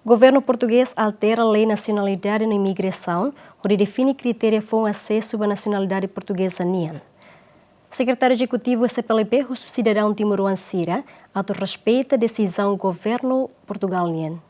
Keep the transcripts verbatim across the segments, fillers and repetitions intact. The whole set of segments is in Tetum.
Governu portugés altera lei nasionalidade no imigrasaun, hodi define kritériu foun asesu ba nasionalidade portugeza nian. Sekretáriu Ezekutivu S P L P husu sidadaun timoroan sira atu respeita desizaun governu Portugal nian.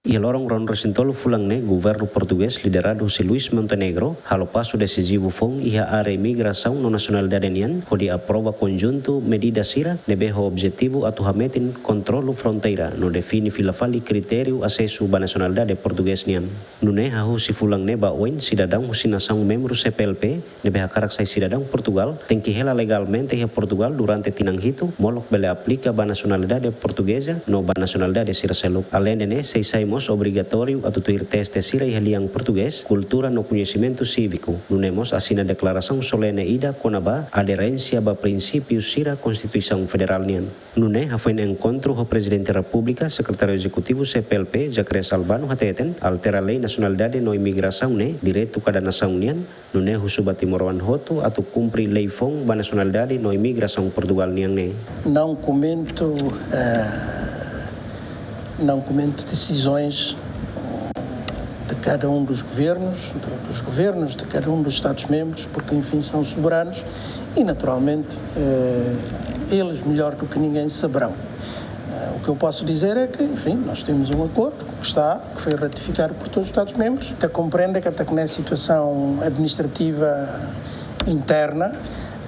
Iha loron ruanulu resin tolu fulan ne'e, governu portugés lideradu husi Luís Montenegro halo pasu desizivu foun iha área imigrasaun no nasionalidade nian, hodi aprova konjuntu medida sira ne'ebé ho objetivu atu hametin kontrolu fronteira no define fila fali kritériu asesu ba nasionalidade portugés nian. Nune'e, hahú husi fulan ne'e ba oin, sidadaun husi nasaun membru S P L P ne'ebé hakarak sai sidadaun Portugal tenke hela legalmente iha Portugal durante tinan hitu, molok bele aplika ba nasionalidade portugeza no ba nasionalidade sira seluk. Aleinde ne'e, sei sai mós obrigatóriu atu tuir teste sira iha lian portugés, kultura no koñesimentu síviku. Nune'e mós asina deklarasaun solene ida kona-ba aderénsia ba prinsípiu sira Konstituisaun Federál nian. Nune'e, hafoin enkontru ho Prezidente Repúblika, Sekretáriu Ezekutivu S P L P, Zacarias Albano hateten, altera lei nasionalidade no imigrasaun ne'e direitu kada nasaun nian, nune'e husu ba timoroan hotu atu kumpre lei foun ba nasionalidade no imigrasaun Portugal nian ne'e. Não comento, eh, não comento decisões de cada um dos governos, do, dos governos de cada um dos Estados-membros, porque, enfim, são soberanos e, naturalmente, eh, eles, melhor do que ninguém, saberão. Eh, o que eu posso dizer é que, enfim, nós temos um acordo que está, que foi ratificado por todos os Estados-membros. Te komprende katak iha situasaun administrativa interna,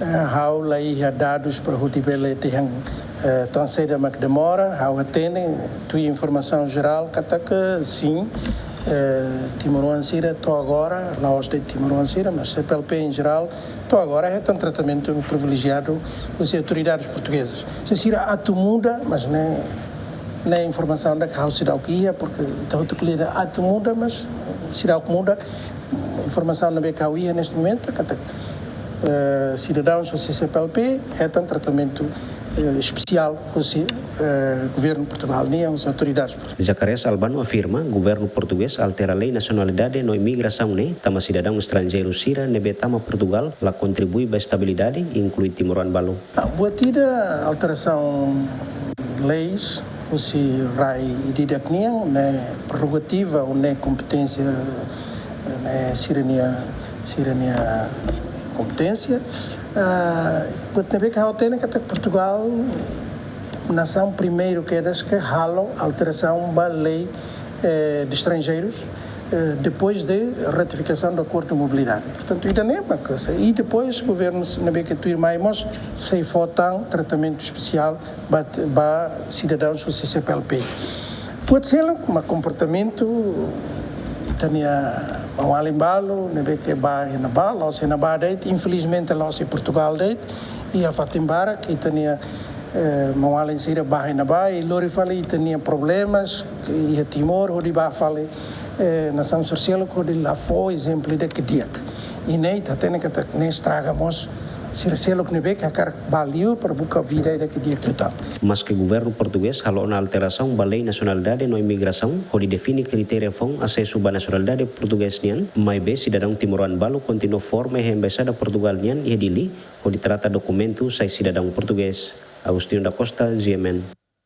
eh, ha'u la iha dadus para hodi bele dehan, eh, tan saida mak demora, ha'u hatene, tuir informasaun jerál, katak, sin, eh, timoroan sira to'o agora, la'ós de'it timoroan sira, mas S P L P em geral, to'o agora hetan tratamentu privilejiadu husi autoridades portuguesas. Se sira atu muda, mas ne'e, ne'e informasaun ida ke ha'u seidauk iha, porque ita hotu ko'alia atu muda, mas seidauk muda. Informasaun ne'ebé ke ha'u iha neste momento, katak, eh, sidadaun husi S P L P hetan tratamentu, eh, espesiál husi, eh, governu Portugal nian, husi autoridades portugezas. Zacarias Albano afirma, governu portugés altera lei nasionalidade no imigrasaun ne'e, tanba sidadaun estranjeiru sira ne'ebé tama Portugal la kontribui ba estabilidade, inklui timoroan balu. Ah, buat ida alterasaun leis husi rai ida-idak nian, ne'e prerrogativa ou ne'e kompeténsia, ne'e sira-nia, sira-nia kompeténsia. Ah, buat ne'ebé ke ha'u hatene katak Portugal nasaun primeiru kedas ke halo alterasaun ba lei, eh, de estrangeiros, eh, depois de ratificação do Acordo de Mobilidade. Portanto, ida-ne'e mak, e depois governu ne'ebé ke tuirmai mós sei fó tan tratamentu espesiál ba, ba sidadaun husi S P L P. Buat seluk mak komportamentu, ita-nia maun-alin balu ne'ebé ke bá iha ne'ebá, la'ós iha ne'ebá de'it, infelizmente la'ós iha Portugal de'it, iha fatin barak ita-nia, eh, maun-alin sira bá iha ne'ebá, i lori fali ita-nia problemas iha Timor, hodi bá fali, eh, nasaun sira seluk, hodi la fó ezemplu ida ke di'ak. I ne'e ita hatene katak ne'e estraga mós sira seluk ne'ebé ke hakarak bá liur para buka vida ida ke di'ak liután. Maske governu portugés halo ona alterasaun ba lei nasionalidade no imigrasaun, hodi define kritériu foun asesu ba nasionalidade portugés nian, maibé sidadaun timoroan balu kontinua forma iha embaixada Portugal nian iha Dili, hodi trata dokumentu sai sidadaun portugés. Agostinho da Costa, G M N.